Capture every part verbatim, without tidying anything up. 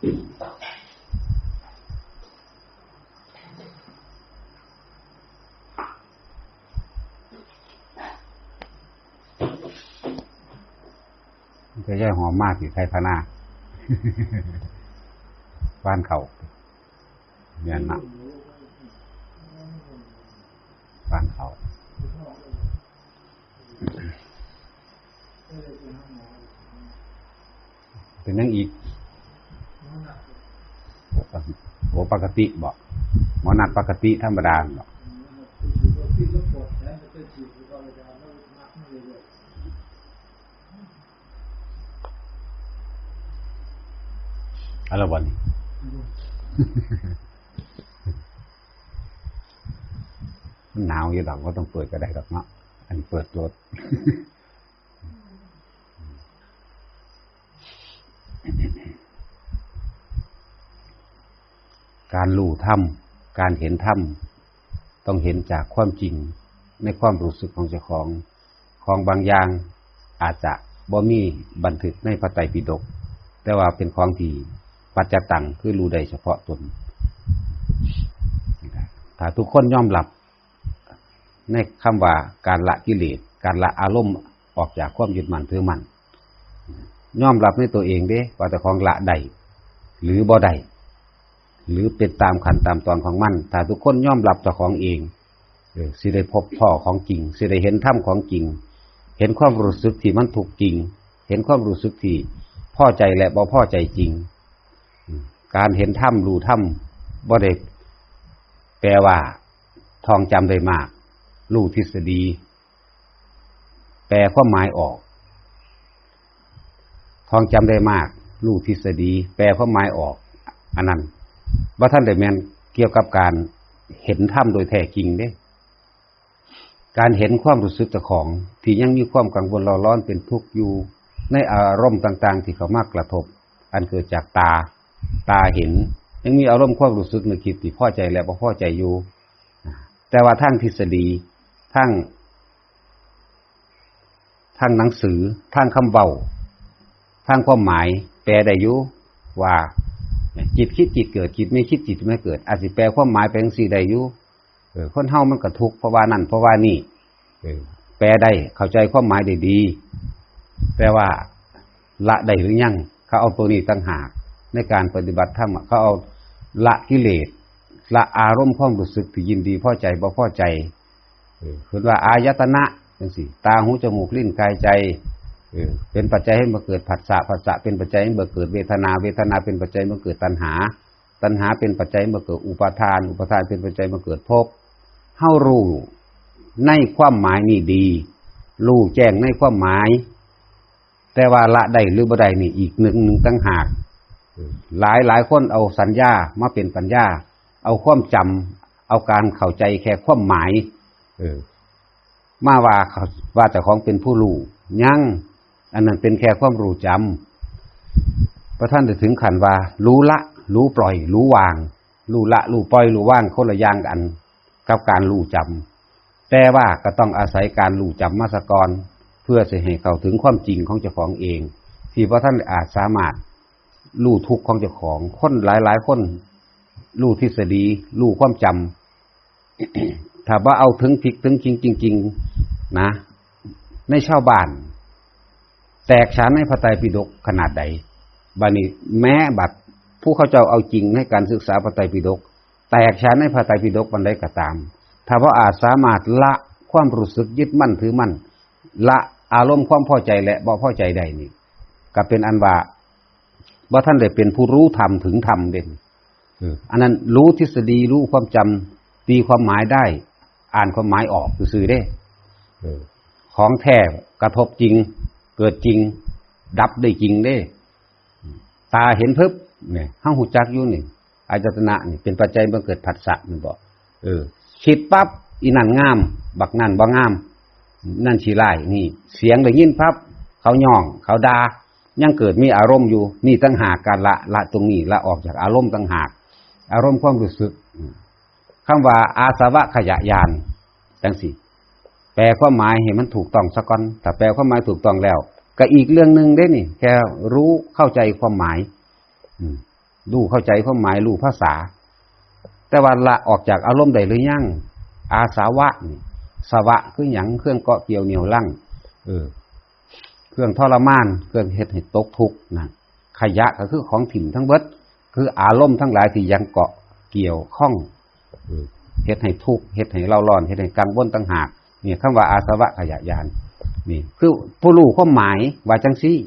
มันจะย่อยหอมมากสิไทยพะนา บ้านเขา เนี่ยนะ บ้านเขา เป็นหยังอีก โอ้ ปกติบ่ หมอนัดปกติธรรมดาบ่ เอาละวันนี้ มันหนาวอยู่ดอก บ่ต้องเปิดก็ได้ดอกเนาะ อันเปิดโลด การรู้ธรรม การเห็นธรรม ต้องเห็นจากความจริงในความรู้สึกของเจ้าของ ของบางอย่างอาจจะบ่มีบันทึกในพระไตรปิฎก แต่ว่าเป็นของที่ปัจจตัง คือรู้ได้เฉพาะตน ถ้าทุกคนยอมรับในคำว่าการละกิเลส การละอารมณ์ออกจากความยึดมั่นถือมั่น ยอมรับในตัวเองเด้ ว่าเจ้าของละได้หรือบ่ได้ หรือเป็นตามขั้นตามตอนของมัน ถ้าทุกคนยอมรับเจ้าของเอง เออ สิได้พบพ้อของจริง สิได้เห็นธรรมของจริง เห็นความรู้สึกที่มันทุกข์จริง เห็นความรู้สึกที่พอใจและบ่พอใจจริง อืม การเห็นธรรม รู้ธรรม บ่ได้แปลว่าท่องจำได้มาก รู้ทฤษฎี แปลความหมายออก ท่องจำได้มาก รู้ทฤษฎี แปลความหมายออก อันนั้นบ่ทันได้แม่นเกี่ยวกับการเห็นธรรมโดยแท้จริงเด้ การเห็นความรู้สึกเจ้าของที่ยังมีความกังวลเร่าร้อนเป็นทุกข์อยู่ในอารมณ์ต่างๆที่เข้ามากระทบ อันเกิดจากตา ตาเห็น ยังมีอารมณ์ความรู้สึกนึกคิดที่พอใจและบ่พอใจอยู่ แต่ว่าทางทฤษฎี ทาง ทางหนังสือ ทางคำเว้า ทางความหมาย แปลได้อยู่ว่า จิตคิดจิตเกิด จิตไม่คิดจิตไม่เกิด อาจสิแปลความหมายไปจั่งซี้ได้อยู่ เออ คนเฮามันก็ทุกข์เพราะว่านั่นเพราะว่านี่ เออ แปลได้ เข้าใจความหมายได้ดี แต่ว่าละได้หรือยัง เขาเอาตัวนี้ต่างหาก ในการปฏิบัติธรรมอะ เขาเอาละกิเลส ละอารมณ์ความรู้สึกที่ยินดีพอใจบ่พอใจ เออ เพิ่นว่าอายตนะจั่งซี้ ตา หู จมูก ลิ้น กาย ใจ เออ เป็นปัจจัยให้มาเกิดผัสสะ ผัสสะเป็นปัจจัยให้มาเกิดเวทนา เวทนาเป็นปัจจัยมาเกิดตัณหา ตัณหาเป็นปัจจัยมาเกิดอุปาทาน อุปาทานเป็นปัจจัยมาเกิดภพ เฮารู้ในความหมายนี่ดี รู้แจ้งในความหมาย แต่ว่าละได้หรือบ่ได้นี่อีกเรื่องหนึ่งต่างหาก หลายหลายคนเอาสัญญามาเป็นปัญญา เอาความจำ เอาการเข้าใจแค่ความหมาย เออ มาว่าเขา ว่าเจ้าของเป็นผู้รู้ ยัง อันนั้นเป็นแค่ความรู้จำ บ่ทันได้ถึงขั้นว่ารู้ละ รู้ปล่อย รู้วาง รู้ละ รู้ปล่อย รู้วาง คนละอย่างกันกับการรู้จำ แต่ว่าก็ต้องอาศัยการรู้จำมาซะก่อน เพื่อสิให้เข้าถึงความจริงของเจ้าของเอง ที่บ่ทันอาจสามารถรู้ทุกข์ของเจ้าของ คนหลายๆคนรู้ทฤษฎี รู้ความจำ ถ้าบ่เอาถึงพริกถึงขิงจริงๆนะ ในชาวบ้าน แตกฉานในพระไตรปิฎกขนาดใด บัดนี้แม้บัดผู้เขาเจ้าเอาจริงในการศึกษาพระไตรปิฎก แตกฉานในพระไตรปิฎกปานใดก็ตาม ถ้าบ่อาจสามารถละความรู้สึกยึดมั่นถือมั่น ละอารมณ์ความพอใจและบ่พอใจได้นี่ ก็เป็นอันว่าบ่ทันได้เป็นผู้รู้ธรรมถึงธรรมเด้ เออ อันนั้นรู้ทฤษฎี รู้ความจำ ตีความหมายได้ อ่านความหมายออกซื่อๆเด้ เออ ของแท้กระทบจริง เกิดจริง ดับได้จริงเด้ ตาเห็นพึบ เนี่ย เฮาฮู้จักอยู่นี่ อายตนะนี่เป็นปัจจัยบังเกิดผัสสะ แม่นบ่ เออ คิดปั๊บ อีนั่นงาม บักนั่นบ่งาม นั่นขี้ร้าย นี่ เสียงได้ยินปั๊บ เขาย้อง เขาด่า ยังเกิดมีอารมณ์อยู่ นี่ต่างหากการละ ละตรงนี้ ละออกจากอารมณ์ต่างหาก อารมณ์ความรู้สึก อืม คำว่าอาสวะขยะญาณ จั่งซี้ แปลความหมายให้มันถูกต้องซะก่อน ถ้าแปลความหมายถูกต้องแล้ว ก็อีกเรื่องหนึ่งเด้นี่ แค่รู้เข้าใจความหมาย อืม รู้เข้าใจความหมาย รู้ภาษา แต่ว่าละออกจากอารมณ์ได้หรือยัง อาสวะนี่ สวะคือหยัง เครื่องเกาะเกี่ยวเหนี่ยวรั้ง เออ เครื่องทรมาน เครื่องเฮ็ดให้ตกทุกข์นั่น ขยะก็คือของถิ่มทั้งเบิด คืออารมณ์ทั้งหลายที่ยังเกาะเกี่ยวข้อง เออ เฮ็ดให้ทุกข์ เฮ็ดให้เร่าร้อน เฮ็ดให้กังวลต่างหาก นี่คำว่าอาสวะขยะญาณ นี่คือผู้รู้ความหมายว่าจังซี่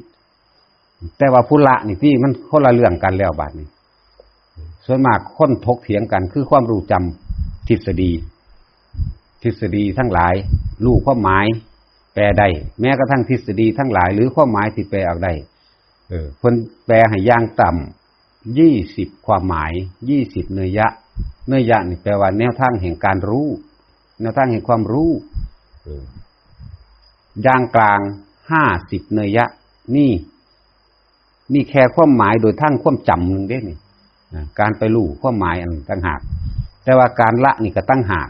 แต่ว่าผู้ละนี่ที่มันคนละเรื่องกันแล้วบาดนี้ ส่วนมากคนถกเถียงกันคือความรู้จำทฤษฎี ทฤษฎีทั้งหลาย รู้ความหมาย แปลได้ แม้กระทั่งทฤษฎีทั้งหลาย หรือความหมายที่แปลออกได้ เออ เพิ่นแปลให้อย่างต่ำ ยี่สิบความหมาย ยี่สิบเนยยะ เนยยะนี่แปลว่าแนวทางแห่งการรู้ แนวทางแห่งความรู้ เออ อย่างกลาง ห้าสิบเนยยะ นี่ นี่แค่ความหมายโดยทางความจำหนึ่งเด้นี่ อ่า การไปรู้ความหมายอันต่างหาก แต่ว่าการละนี่ก็ต่างหาก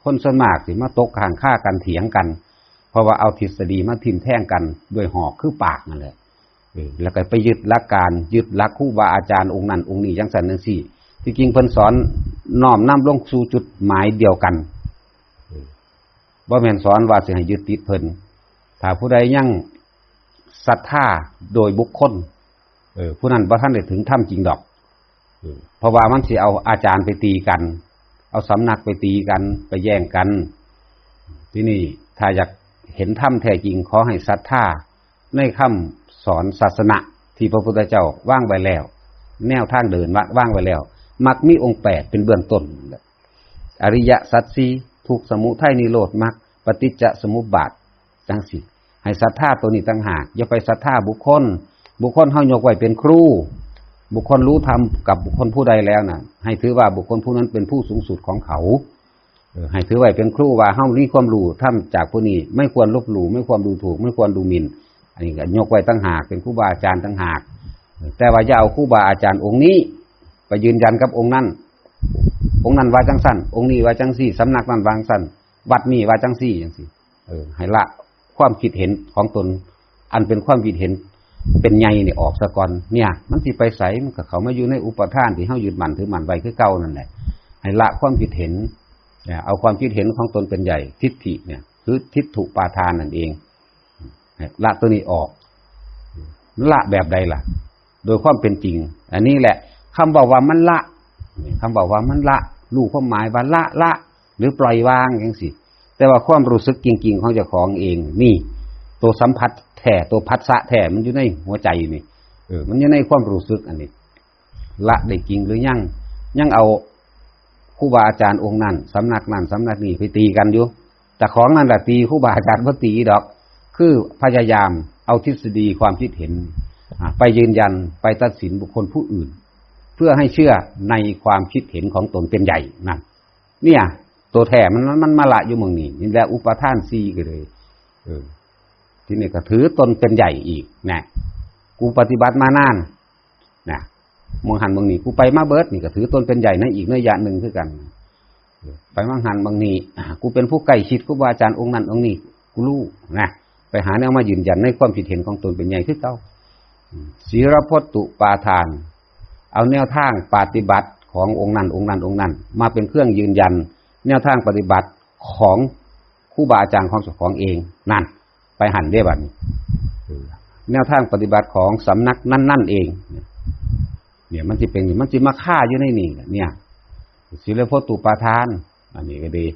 คนส่วนมากสิมาตกค้างคากันเถียงกัน เพราะว่าเอาทฤษฎีมาทิ่มแทงกันด้วยหอกคือปากนั่นแหละ เออ แล้วก็ไปยึดหลักการ ยึดหลักครูบาอาจารย์องค์นั้นองค์นี้จังซั่นจังซี่ ที่จริงเพิ่นสอนน้อมนำลงสู่จุดหมายเดียวกัน เออ บ่แม่นสอนว่าสิให้ยึดติดเพิ่น ถ้าผู้ใดยังศรัทธาโดยบุคคล เออ ผู้นั้นบ่ทันได้ถึงธรรมจริงดอก เออ เพราะว่ามันสิเอาอาจารย์ไปตีกัน เอาสำนักไปตีกัน ไปแย่งกัน ที่นี่ถ้าอยากเห็นธรรมแท้จริง ขอให้ศรัทธาในคำสอนศาสนาที่พระพุทธเจ้าวางไว้แล้ว แนวทางเดินวางไว้แล้ว มักมีองค์แปดเป็นเบื้องต้น อริยสัจสี่ ทุกข์ สมุทัย นิโรธ มรรค ปฏิจจสมุปบาท จังซี่ ให้ศรัทธาตัวนี้ต่างหาก อย่าไปศรัทธาบุคคล บุคคลเฮายกไว้เป็นครู บุคคลรู้ธรรมกับบุคคลผู้ใดแล้วน่ะ ให้ถือว่าบุคคลผู้นั้นเป็นผู้สูงสุดของเขา เออ ให้ถือไว้เป็นครูว่าเฮามีความรู้ธรรมจากผู้นี้ ไม่ควรลบหลู่ ไม่ควรดูถูก ไม่ควรดูหมิ่น อันนี้ก็ยกไว้ต่างหาก เป็นครูบาอาจารย์ต่างหาก แต่ว่าอย่าเอาครูบาอาจารย์องค์นี้ไปยืนยันกับองค์นั้น องค์นั้นว่าจังซั่น องค์นี้ว่าจังซี่ สำนักนั้นว่าจังซั่น วัดนี้ว่าจังซี่ จังซี่ เออ ให้ละความคิดเห็นของตน อันเป็นความคิดเห็นเป็นใหญ่นี่ออกซะก่อน เนี่ย มันสิไปไส มันก็เข้ามาอยู่ในอุปาทานที่เฮายึดมั่นถือมั่นไว้คือเก่านั่นแหละ ให้ละความคิดเห็น เนี่ย เอาความคิดเห็นของตนเป็นใหญ่ ทิฏฐิเนี่ย คือทิฏฐุปาทานนั่นเอง ละตัวนี้ออก ละแบบใดล่ะ โดยความเป็นจริง อันนี้แหละ คำบอกว่ามันละ คำบอกว่ามันละ รู้ความหมายว่าละ ละ หรือปล่อยวางจังซี่ แต่ว่าความรู้สึกจริงๆของเจ้าของเอง นี่ ตัวสัมผัสแท้ ตัวผัสสะแท้ มันอยู่ในหัวใจนี่ เออ มันอยู่ในความรู้สึกอันนี้ ละได้จริงหรือยัง ยังเอาครูบาอาจารย์องค์นั้น สำนักนั้น สำนักนี้ไปตีกันอยู่ แต่ของนั่นแหละตี ครูบาอาจารย์บ่ตีดอก คือพยายามเอาทฤษฎีความคิดเห็น อ่า ไปยืนยัน ไปตัดสินบุคคลผู้อื่น เพื่อให้เชื่อในความคิดเห็นของตนเป็นใหญ่นั่น เนี่ย ตัวแท้มัน มัน มันมาละอยู่หม่องนี้ นี่แหละอุปาทานสี่ก็เลย เออ ที่นี่ก็ถือตนเป็นใหญ่อีกนะ กูปฏิบัติมานานนะ หม่องหั้นหม่องนี้ กูไปมาเบิดนี่ก็ถือตนเป็นใหญ่ในอีกนัยยะหนึ่งคือกัน ไปหม่องหั้นหม่องนี้ อ่า กูเป็นผู้ใกล้ชิดครูบาอาจารย์องค์นั้นองค์นี้ กูรู้นะ ไปหาแนวมายืนยันในความคิดเห็นของตนเป็นใหญ่คือเก่า อืม ศีลพจน์ตุปาทาน เอาแนวทางปฏิบัติขององค์นั้นองค์นั้นองค์นั้น มาเป็นเครื่องยืนยัน แนวทางปฏิบัติของครูบาอาจารย์ของเจ้าของเอง นั่น ไปหั้นเด้บัดนี้ เออ แนวทางปฏิบัติของสำนักนั้นๆเอง เนี่ย มันสิเป็น มันสิมาคาอยู่ในนี่แหละ เนี่ย ศีลพจน์ตุปาทาน อันนี้ก็ดี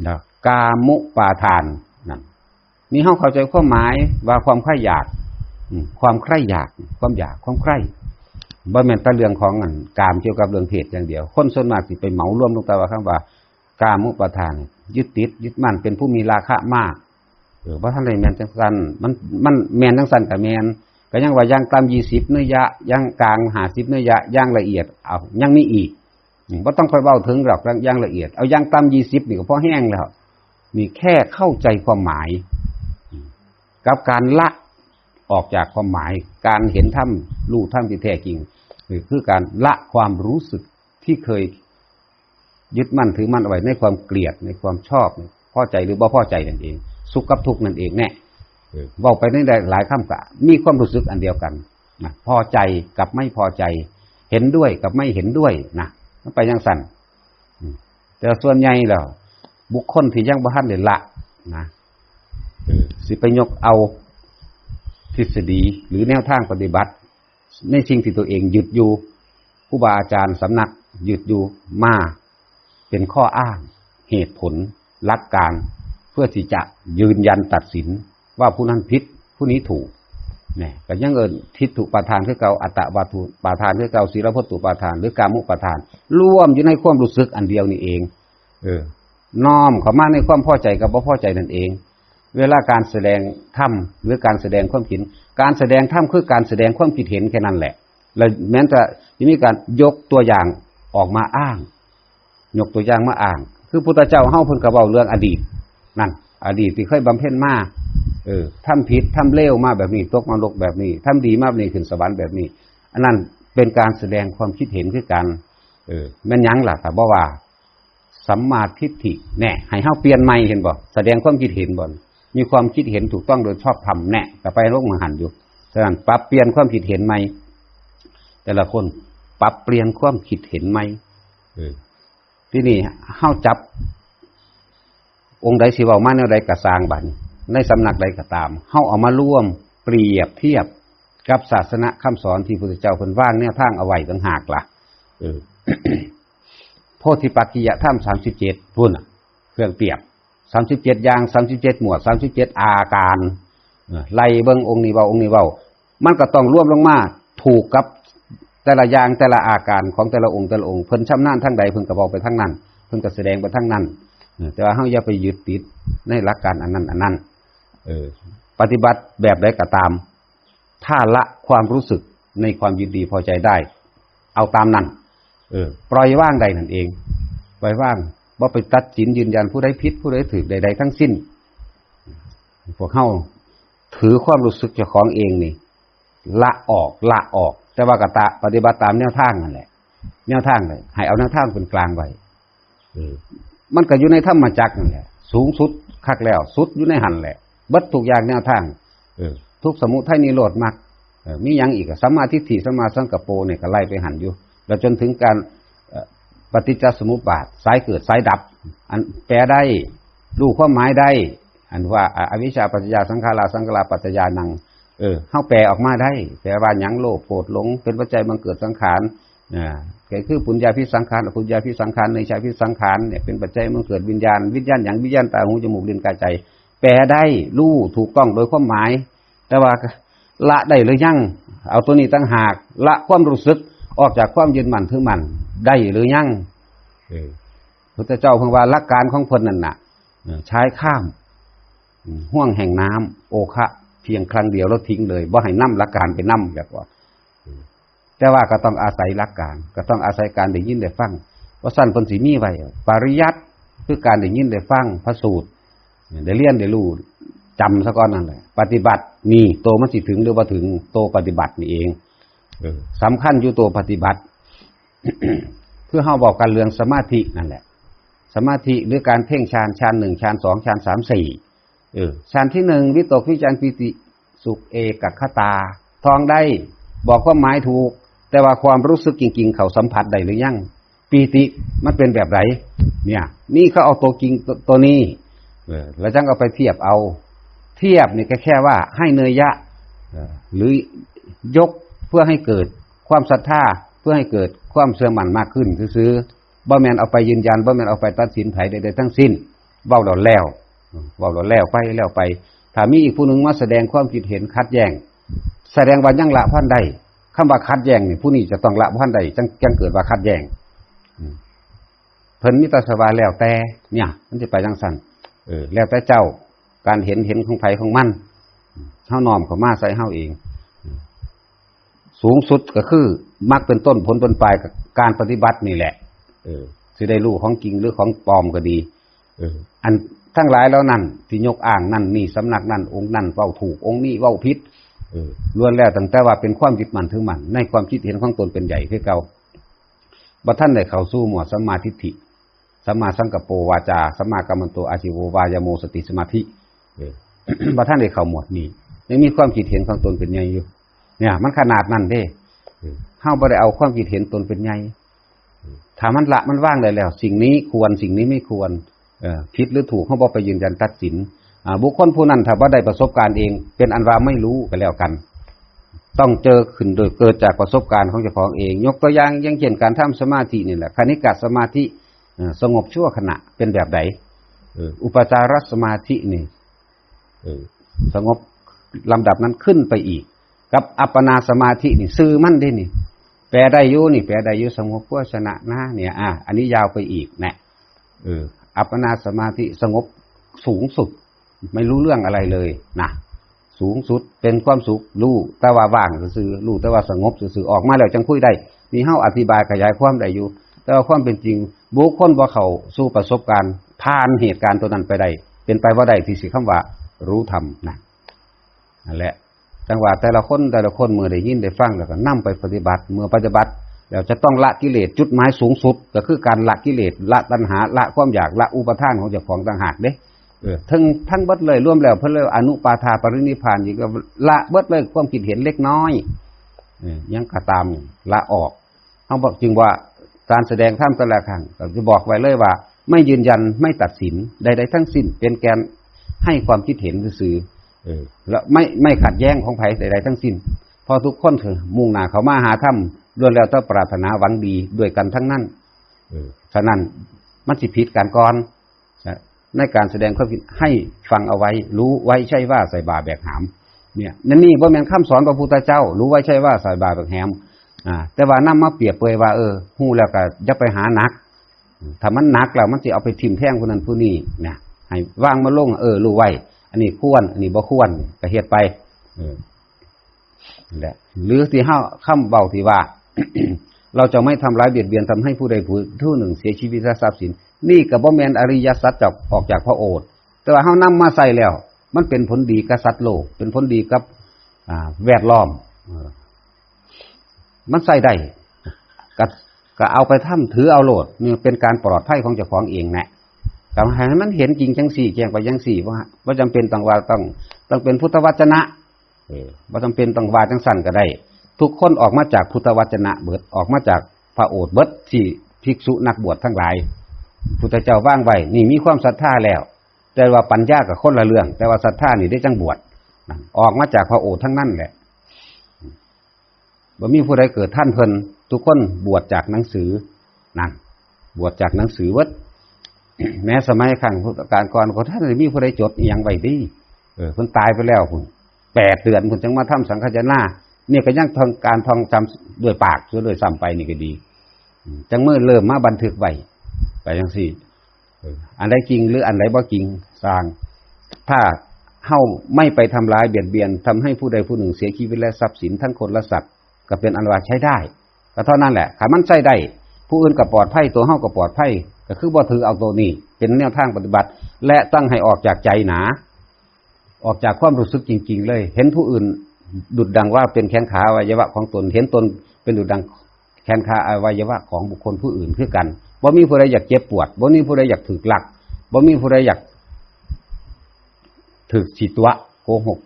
แล้วกามุปาทาน นั่น นี่เฮาเข้าใจความหมายว่าความใคร่อยาก อืม ความใคร่อยาก ความอยาก ความใคร่ บ่แม่นแต่เรื่องของอันกามเกี่ยวกับเรื่องเพศอย่างเดียว คนส่วนมากสิไปเหมารวมลงแต่ว่าคำว่า กามุปาทาน ยึดติด ยึดมั่น เป็นผู้มีราคะมาก เออ บ่ทันได้แม่นจังซั่น มัน มันแม่นจังซั่นก็แม่น ก็ยังว่าอย่างต่ำยี่สิบเนยยะ อย่างกลางห้าสิบเนยยะ อย่างละเอียด เอา ยังมีอีก อืม บ่ต้องไปเว้าถึงดอก อย่าง อย่างละเอียด เอาอย่างต่ำยี่สิบนี่ก็พอแฮงแล้ว นี่แค่เข้าใจความหมาย อืม กับการละออกจากความหมาย การเห็นธรรม รู้ธรรมที่แท้จริง นี่คือการละความรู้สึกที่เคยยึดมั่นถือมั่นเอาไว้ในความเกลียด ในความชอบ พอใจหรือบ่พอใจนั่นเอง สุขกับทุกข์นั่นเองแน่ เออ เว้าไปในหลายๆคำก็มีความรู้สึกอันเดียวกันนะ พอใจกับไม่พอใจ เห็นด้วยกับไม่เห็นด้วยนะ มันไปจั่งซั่น อืม แต่ส่วนใหญ่แล้ว บุคคลที่ยังบ่ทันได้ละนะ เออ สิไปยกเอาทฤษฎีหรือแนวทางปฏิบัติ ในสิ่งที่ตัวเองยึดอยู่ ครูบาอาจารย์สำนักยึดอยู่มาเป็นข้ออ้าง เหตุผล หลักการ เพื่อที่จะยืนยันตัดสินว่าผู้นั้นผิด ผู้นี้ถูก เนี่ย ก็ยังเอิ้นทิฏฐุปาทานคือเก่า อัตตวาทุปาทานคือเก่า ศีลพัตตุปาทาน หรือกามุปาทาน รวมอยู่ในความรู้สึกอันเดียวนี่เอง เออ น้อมเข้ามาในความพอใจกับบ่พอใจนั่นเอง เวลาการแสดงธรรมหรือการแสดงความคิด การแสดงธรรมคือการแสดงความคิดเห็นแค่นั้นแหละ แล้วแม้นจะมีการยกตัวอย่างออกมาอ้าง ยกตัวอย่างมาอ้าง คือพุทธเจ้าเฮาเพิ่นก็เว้าเรื่องอดีต นั่น อดีตที่เคยบำเพ็ญมา เออ ทำผิด ทำเลวมาแบบนี้ ตกนรกแบบนี้ ทำดีมาแบบนี้ ขึ้นสวรรค์แบบนี้ อันนั้นเป็นการแสดงความคิดเห็นคือกัน เออ แม่นหยังล่ะ ถ้าบ่ว่า สัมมาทิฏฐิ แน่ ให้เฮาเปลี่ยนใหม่ เห็นบ่ แสดงความคิดเห็นบ่ มีความคิดเห็นถูกต้องโดยชอบธรรม แน่ ก็ไปลงมาหั่นอยู่ ฉะนั้นปรับเปลี่ยนความคิดเห็นใหม่ แต่ละคนปรับเปลี่ยนความคิดเห็นใหม่ เออ ทีนี้เฮาจับ องค์ใดสิเว้ามาแนวใดก็ซ่าง บัดนี้ในสำนักใดก็ตาม เฮาเอามารวมเปรียบเทียบกับศาสนคำสอนที่พุทธเจ้าเพิ่นวางแนวทางเอาไว้ต่างหากล่ะ เออ โพธิปักขิยธรรม สามสิบเจ็ด พุ้นน่ะ เครื่องเปรียบ สามสิบเจ็ด อย่าง สามสิบเจ็ด หมวด สามสิบเจ็ด อาการ เออ ไล่เบิ่ง องค์นี้เว้า องค์นี้เว้า มันก็ต้องรวมลงมาถูกกับแต่ละอย่าง แต่ละอาการของแต่ละองค์ แต่ละองค์ เพิ่นชำนาญทางใด เพิ่นก็เว้าไปทางนั้น เพิ่นก็แสดงไปทางนั้น เออ แต่ว่าเฮาอย่าไปยึดติดในหลักการอันนั้น อันนั้น เออ ปฏิบัติแบบใดก็ตาม ถ้าละความรู้สึกในความยินดีพอใจได้ เอาตามนั้น เออ ปล่อยวางได้นั่นเอง ปล่อยวาง บ่ไปตัดสินยืนยันผู้ใดผิดผู้ใดถูกใดๆทั้งสิ้น พวกเฮาถือความรู้สึกเจ้าของเองนี่ ละออก ละออก แต่ว่าก็ตะ ปฏิบัติตามแนวทางนั่นแหละ แนวทางเลย ให้เอาแนวทางเป็นกลางไว้ เออ มันก็อยู่ในธรรมจักรนั่นแหละ สูงสุดคักแล้ว สุดอยู่ในหั่นแหละ เบิดทุกอย่างแนวทาง เออ ทุกข์ สมุทัย นิโรธ มรรค เออ มีหยังอีกอะ สัมมาทิฏฐิ สัมมาสังกัปโปเนี่ยก็ไล่ไปหั่นอยู่ แล้วจนถึงการ เอ่อ ปฏิจจสมุปบาท สายเกิดสายดับ อันแปลได้ รู้ความหมายได้ อันว่า อ- อวิชชาปัจจยาสังขารา สังขาราปัจจยานัง เออ เฮาแปลออกมาได้ แปลว่าหยัง โลภ โกรธ หลง เป็นปัจจัยบังเกิดสังขาร อ่า ก็คือปุญญาภิสังขาร อปุญญาภิสังขาร เนชาภิสังขารเนี่ย เป็นปัจจัยบังเกิดวิญญาณ วิญญาณหยัง วิญญาณตา หู จมูก ลิ้น กาย ใจ แปลได้ รู้ถูกต้องโดยความหมาย แต่ว่าละได้หรือยัง เอาตัวนี้ต่างหาก ละความรู้สึกออกจากความยึดมั่นถือมั่นได้หรือยัง เออ พุทธเจ้าเพิ่นว่าหลักการของเพิ่นนั่นน่ะ เออ ใช้ข้าม อืม ห่วงแห่งน้ำโอคะ เพียงครั้งเดียวแล้วทิ้งเลย บ่ให้นำหลักการไปนำ แบบว่า อืม แต่ว่าก็ต้องอาศัยหลักการ ก็ต้องอาศัยการได้ยินได้ฟัง ว่าซั่นเพิ่นสิมีไว้ ปริยัติ คือการได้ยินได้ฟังพระสูตร ได้เรียนได้รู้ จำซะก่อนนั่นแหละ ปฏิบัตินี่ โตมันสิถึงหรือบ่ถึง โตปฏิบัตินี่เอง เออ สำคัญอยู่โตปฏิบัติ คือเฮาเว้ากันเรื่องสมาธินั่นแหละ สมาธิหรือการเพ่งฌาน ฌานหนึ่ง ฌานสอง ฌานสาม สี่ เออ ฌานที่หนึ่ง วิตก วิจาร ปีติ สุข เอกัคคตา ท่องได้ บอกความหมายถูก แต่ว่าความรู้สึกจริงๆ เขาสัมผัสได้หรือยัง ปีติมันเป็นแบบไหน เนี่ย นี่เขาเอาตัวจริงตัว ตัวนี้ เออ แล้วจังเอาไปเทียบเอา เทียบนี่ก็แค่ว่าให้เนยยะ เออ หรือยกเพื่อให้เกิดความศรัทธา เพื่อให้เกิดความเชื่อมั่นมากขึ้นซื่อๆ บ่แม่นเอาไปยืนยัน บ่แม่นเอาไปตัดสินไผใดๆทั้งสิ้น เว้าแล้วแล้ว เว้าแล้วแล้วไป แล้วไป ถ้ามีอีกผู้หนึ่งมาแสดงความคิดเห็นขัดแย้ง แสดงว่ายังละบ่ทันได้ คำว่าขัดแย้งนี่ ผู้นี้จะต้องละบ่ทันได้ จัง จังเกิดว่าขัดแย้ง อืม เพิ่นมีแต่ว่าแล้วแต่ เนี่ย มันสิไปจั่งซั่น เออ แล้วแต่เจ้า การเห็น เห็นของไผของมัน เฮาน้อมเข้ามาใส่เฮาเอง สูงสุดก็คือมรรคเป็นต้น ผลเป็นปลาย กับการปฏิบัตินี่แหละ เออ สิได้รู้ของจริงหรือของปลอมก็ดี เออ อันทั้งหลายเหล่านั้นที่ยกอ้างนั่นนี่ สำนักนั่น องค์นั่นเว้าถูก องค์นี้เว้าผิด เออ ล้วนแล้วตั้งแต่ว่าเป็นความยึดมั่นถือมั่นในความคิดเห็นของตนเป็นใหญ่คือเก่า บ่ทันได้เข้าสู่หมวดสัมมาทิฏฐิ สัมมาสังกัปโป วาจา สัมมากัมมันโต อาชีโว วายาโม สติ สมาธิ เออ บ่ทันได้เข้าหมวดนี้ ยังมีความคิดเห็นของตนเป็นใหญ่อยู่ เนี่ย มันขนาดนั้นเด้ เออ เฮาบ่ได้เอาความคิดเห็นตนเป็นใหญ่ ถ้ามันละมันวางได้แล้ว สิ่งนี้ควร สิ่งนี้ไม่ควร เอ่อ ผิดหรือถูก เฮาบ่ไปยืนยันตัดสิน อ่า บุคคลผู้นั้นถ้าบ่ได้ประสบการณ์เอง เป็นอันว่าไม่รู้ก็แล้วกัน ต้องเจอขึ้นโดยเกิดจากประสบการณ์ของเจ้าของเอง ยกตัวอย่าง อย่างเช่นการทำสมาธินี่แหละ คณิกะสมาธิ เอ่อ สงบชั่วขณะ เป็นแบบใด เออ อุปจารสมาธินี่ เออ สงบลำดับนั้นขึ้นไปอีก กับอัปปนาสมาธินี่ ซื่อมันเด้นี่ แปลได้อยู่นี่ แปลได้อยู่ สงบชั่วขณะนะเนี่ย อ่ะ อันนี้ยาวไปอีกนะ เออ อัปปนาสมาธิสงบสูงสุด ไม่รู้เรื่องอะไรเลยนะ สูงสุดเป็นความสุข รู้แต่ว่าว่างซื่อๆ รู้แต่ว่าสงบซื่อๆ ออกมาแล้วจังคุยได้ นี่เฮาอธิบายขยายความได้อยู่ แต่ว่าความเป็นจริง บุคคลบ่เข้าสู่ประสบการณ์ ผ่านเหตุการณ์ตัวนั้นไปได้ เป็นไปบ่ได้ที่สิคำว่ารู้ธรรมนะ นั่นแหละ จังว่าแต่ละคน แต่ละคนเมื่อได้ยินได้ฟังแล้วก็นำไปปฏิบัติ เมื่อปฏิบัติแล้วจะต้องละกิเลส จุดหมายสูงสุดก็คือการละกิเลส ละตัณหา ละความอยาก ละอุปาทานของเจ้าของต่างหากเด้ เออ ทั้ง ทั้งเบิดเลย รวมแล้วเพิ่นเลยอนุปาทาปรินิพพาน อีกก็ละเบิดเลย ความคิดเห็นเล็กน้อย เออ ยังก็ตาม ละออก เฮาบอกจึงว่าการแสดงธรรมแต่ละครั้งก็จะบอกไว้เลยว่า ไม่ยืนยัน ไม่ตัดสินใดๆทั้งสิ้น เป็นแกนให้ความคิดเห็นซื่อๆ เออ และไม่ ไม่ขัดแย้งของไผใดๆทั้งสิ้น เพราะทุกคนคือมุ่งหน้าเข้ามาหาธรรม ล้วนแล้วแต่ปรารถนาหวังดีด้วยกันทั้งนั้น เออ ฉะนั้นมันสิผิดกันก่อน ในการแสดงความคิดให้ฟังเอาไว้ รู้ไว้ใช่ว่าใส่บ่าแบกหาม เนี่ย นั่นนี่บ่แม่นคำสอนพระพุทธเจ้า รู้ไว้ใช่ว่าใส่บ่าแบกหาม อ่า แต่ว่านำมาเปรียบเปรยว่า เออ ฮู้แล้วก็อย่าไปหาหนัก ถ้ามันหนักแล้วมันสิเอาไปทิ่มแทงผู้นั้นผู้นี้นะ ให้วางมาลง เออ รู้ไว้ อันนี้ควร อันนี้บ่ควร ก็เฮ็ดไป เออ นั่นแหละ หรือที่เฮา คำเว้าที่ว่า เราจะไม่ทำร้ายเบียดเบียนทำให้ผู้ใดผู้หนึ่งเสียชีวิตและทรัพย์สิน นี่ก็บ่แม่นอริยสัจจาก ออกจากพระโอษฐ์ แต่ว่าเฮานำมาใส่แล้ว มันเป็นผลดีกับสัตว์โลก เป็นผลดีกับ อ่า แวดล้อม เออ มันใส่ได้ ก็ ก็เอาไปทำ ถือเอาโลด นี่เป็นการปลอดภัยของเจ้าของเองแหละ ก็ให้มันเห็นจริงจังสี่ แจ้งไปจังสี่ ว่า บ่จำเป็นต้องว่าต้อง ต้องเป็นพุทธวจนะ เออ บ่จำเป็นต้องว่าจังสั่นก็ได้ ทุกคนออกมาจากพุทธวจนะเบิด ออกมาจากพระโอษฐ์เบิด ที่ภิกษุนักบวชทั้งหลาย พุทธเจ้าวางไว้ นี่มีความศรัทธาแล้ว แต่ว่าปัญญากับคนละเรื่อง แต่ว่าศรัทธานี่ได้จังบวช นั่น ออกมาจากพระโอษฐ์ทั้งนั้นแหละ บ่มีผู้ใดเกิดทันเพิ่น ทุกคนบวชจากหนังสือ นั่น บวชจากหนังสือเบิด แม้สมัยครั้งพุทธกาลก่อนก็ท่านได้มีผู้ใดจดอิหยังไว้ดี เออ เพิ่นตายไปแล้วพุ้น แปดเดือนพุ้นจังมาทำสังฆายนา เนี่ยก็ยังท่อง การท่องจำด้วยปากซะด้วยซ้ำไปนี่ก็ดี อืม จังมื้อเริ่มมาบันทึกไว้ ไปจังซี่ เออ อันใดจริงหรืออันใดบ่จริง ซ่าง ถ้าเฮาไม่ไปทำร้ายเบียดเบียน ทำให้ผู้ใดผู้หนึ่งเสียชีวิตและทรัพย์สินทั้งคนและสัตว์ ก็เป็นอันว่าใช้ได้ ก็เท่านั้นแหละ ถ้ามันใช้ได้ ผู้อื่นก็ปลอดภัย ตัวเฮาก็ปลอดภัย ก็คือบ่ถือเอาตัวนี้ เป็นแนวทางปฏิบัติ และต้องให้ออกจากใจหนา ออกจากความรู้สึกจริงๆเลย เห็นผู้อื่นดุจดังว่าเป็นแขนขาอวัยวะของตน เห็นตนเป็นดุจดังแขนขาอวัยวะของบุคคลผู้อื่นคือกัน บ่มีผู้ใดอยากเจ็บปวด บ่มีผู้ใดอยากถูกลัก บ่มีผู้ใดอยากถูกสิตัว โกหก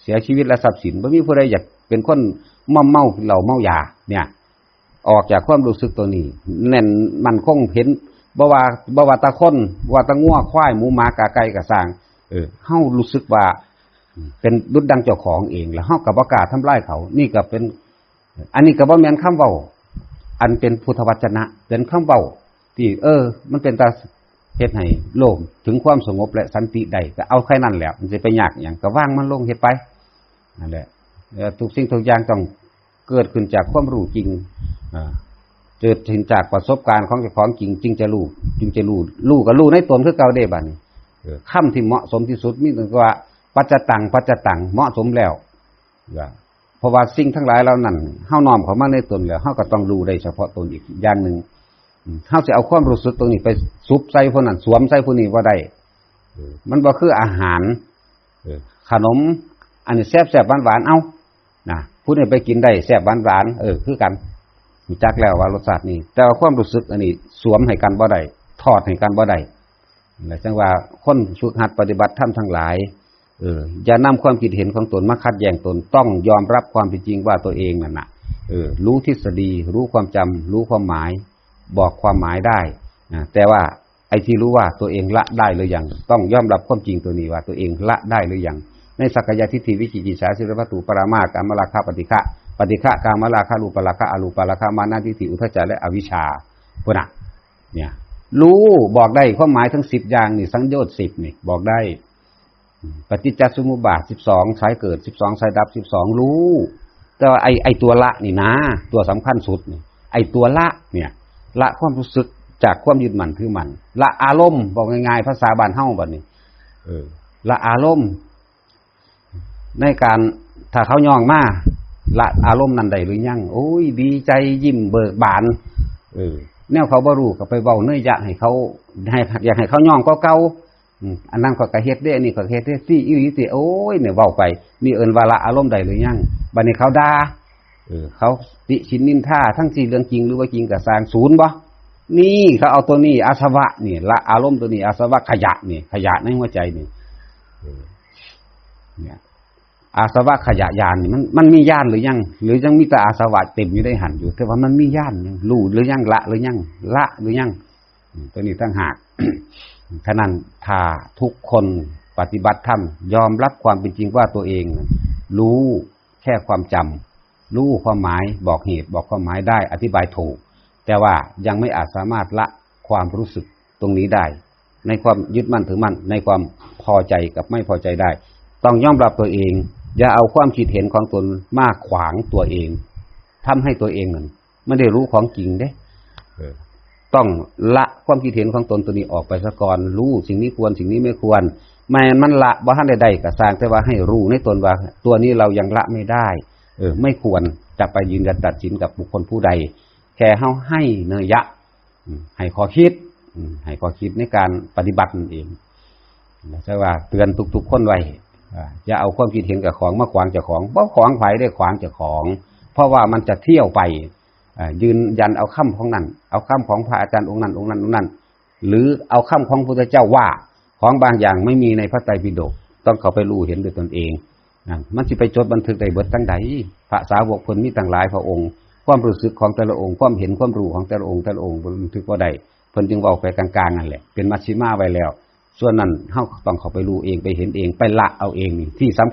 เสียชีวิตและทรัพย์สิน บ่มีผู้ใดอยากเป็นคนมอมเมาเหล้าเมายา เนี่ย ออกจากความรู้สึกตัวนี้ แน่นมั่นคง เห็น บ่ว่า บ่ว่าแต่คน ว่าแต่งัว ควาย หมู หมา กา ไก่ ก็ซ่าง เออ เฮารู้สึกว่าเป็นดุจดังเจ้าของเอง แล้วเฮาก็บ่กล้าทำลายเขา นี่ก็เป็น อันนี้ก็บ่แม่นคำเว้า อันเป็นพุทธวจนะ เป็นคำเว้าที่ เออ มันเป็นตาเฮ็ดให้โลกถึงความสงบและสันติได้ ก็เอาแค่นั้นแหละ มันสิไปยากหยัง ก็วางมันลง เฮ็ดไป นั่นแหละ เอ่อ ทุกสิ่งทุกอย่างต้องเกิดขึ้นจากความรู้จริง อ่า เกิดขึ้นจากประสบการณ์ของเจ้าของจริง จึงจะรู้ จึงจะรู้ รู้ก็รู้ในตนคือเก่าเด้บัดนี้ เออ คำที่เหมาะสมที่สุดมีแต่ว่า ปัจจตัง ปัจจตัง เหมาะสมแล้ว ว่า เพราะว่าสิ่งทั้งหลายเหล่านั้น เฮาน้อมเข้ามาในตนแล้ว เฮาก็ต้องรู้ได้เฉพาะตนอีกอย่างหนึ่ง อืม เฮาสิเอาความรู้สึกตรงนี้ไปสุบใส่ผู้นั้น สวมใส่ผู้นี้บ่ได้ เออ มันบ่คืออาหาร เออ ขนม อันนี้แซ่บๆ หวานๆ เอ้า นะ ผู้นี้ไปกินได้แซ่บหวานๆ เออ คือกัน รู้จักแล้วว่ารสชาตินี้ แต่ว่าความรู้สึกอันนี้สวมให้กันบ่ได้ ถอดให้กันบ่ได้ และจังว่าคนฝึกหัดปฏิบัติธรรมทั้งหลาย เออ อย่านำความคิดเห็นของตนมาขัดแย้งตน ต้องยอมรับความเป็นจริงว่าตัวเองนั่นน่ะ เออ รู้ทฤษฎี รู้ความจำ รู้ความหมาย บอกความหมายได้นะ แต่ว่าไอ้ที่รู้ว่าตัวเองละได้หรือยัง ต้องยอมรับความจริงตัวนี้ว่าตัวเองละได้หรือยัง ในสักกายทิฏฐิ วิจิกิจฉา ศีลพัตตุ ปรามาส กามราคะ ปฏิฆะ ปฏิฆะ กามราคะ รูปราคะ อรูปราคะ มานะทิฏฐิ อุทธัจจะ และอวิชชา พุ้นน่ะ เนี่ย รู้ บอกได้ความหมายทั้งสิบอย่างนี่ สังโยชน์สิบนี่ บอกได้ ปฏิจจสมุปบาทสิบสอง สายเกิดสิบสอง สายดับสิบสอง รู้ แต่ว่าไอ้ ไอ้ตัวละนี่นะ ตัวสำคัญสุดนี่ ไอ้ตัวละเนี่ย ละความรู้สึกจากความยึดมั่นถือมั่น ละอารมณ์ บอกง่ายๆ ภาษาบ้านเฮาบัดนี้ เออ ละอารมณ์ ในการ ถ้าเขาย่องมา ละอารมณ์นั้นได้หรือยัง โอ้ย ดีใจยิ้มเบิกบาน เออ แนวเขาบ่รู้ก็ไปเว้าเนยยะให้เขา ให้ อยากให้เขาย่องกว่าเก่า อืม อันนั้นข้อยก็เฮ็ดเด้ อันนี้ข้อยก็เฮ็ดเด้ ซี้อีหลีติ โอ้ย เนี่ยเว้าไป นี่เอิ้นว่าละอารมณ์ได้หรือยัง บัดนี้เขาด่า เออ เขาติฉินนินทา ทั้งที่เรื่องจริงหรือบ่จริงก็ซ่าง ศูนย์บ่ นี่เขาเอาตัวนี้ อาสวะนี่ ละอารมณ์ตัวนี้ อาสวะขยะนี่ ขยะในหัวใจนี่ เออ เนี่ย อาสวะขยะญาณนี่ มัน มันมีญาณหรือยัง หรือยังมีแต่อาสวะเต็มอยู่ในหั้นอยู่ แต่ว่ามันมีญาณยัง รู้หรือยัง ละหรือยัง ละหรือยัง อืม ตัวนี้ต่างหาก ฉะนั้นถ้าทุกคนปฏิบัติธรรม ยอมรับความเป็นจริงว่าตัวเองรู้แค่ความจำ รู้ความหมาย บอกเหตุ บอกความหมายได้ อธิบายถูก แต่ว่ายังไม่อาจสามารถละความรู้สึกตรงนี้ได้ ในความยึดมั่นถือมั่น ในความพอใจกับไม่พอใจได้ ต้องยอมรับตัวเอง อย่าเอาความคิดเห็นของตนมาขวางตัวเอง ทำให้ตัวเองนั้นไม่ได้รู้ของจริงเด้ เออ ต้องละความคิดเห็นของตนตัวนี้ออกไปซะก่อน รู้สิ่งนี้ควร สิ่งนี้ไม่ควร แม้มันละบ่ทันได้ได้ก็ซ่าง แต่ว่าให้รู้ในตนว่า ตัวนี้เรายังละไม่ได้ เออ ไม่ควรจะไปยืนยันตัดสินกับบุคคลผู้ใด แค่เฮาให้เนยยะ อืม ให้ข้อคิด อืม ให้ข้อคิดในการปฏิบัตินั่นเอง แล้วจะว่าเตือนทุกๆคนไว้ อ่า อย่าเอาความคิดเห็นกับของมาขวางเจ้าของ บ่ขวางไผได้ ขวางเจ้าของ เพราะว่ามันจะเที่ยวไป อ่า ยืนยันเอาคำของนั่น เอาคำของพระอาจารย์องค์นั้น องค์นั้น องค์นั้น หรือเอาคำของพุทธเจ้าว่า ของบางอย่างไม่มีในพระไตรปิฎก ต้องเข้าไปรู้เห็นด้วยตนเอง นั่น มันสิไปจดบันทึกได้เบิดจั่งใด พระสาวกเพิ่นมีตั้งหลายพระองค์ ความรู้สึกของแต่ละองค์ ความเห็นความรู้ของแต่ละองค์ แต่ละองค์บันทึกบ่ได้ เพิ่นจึงเว้าไปกลางๆนั่นแหละ เป็นมัชฌิมาไว้แล้ว ส่วนนั้นเฮาต้องเข้าไปรู้เอง ไปเห็นเอง ไปละเอาเองนี่ ที่สำคัญ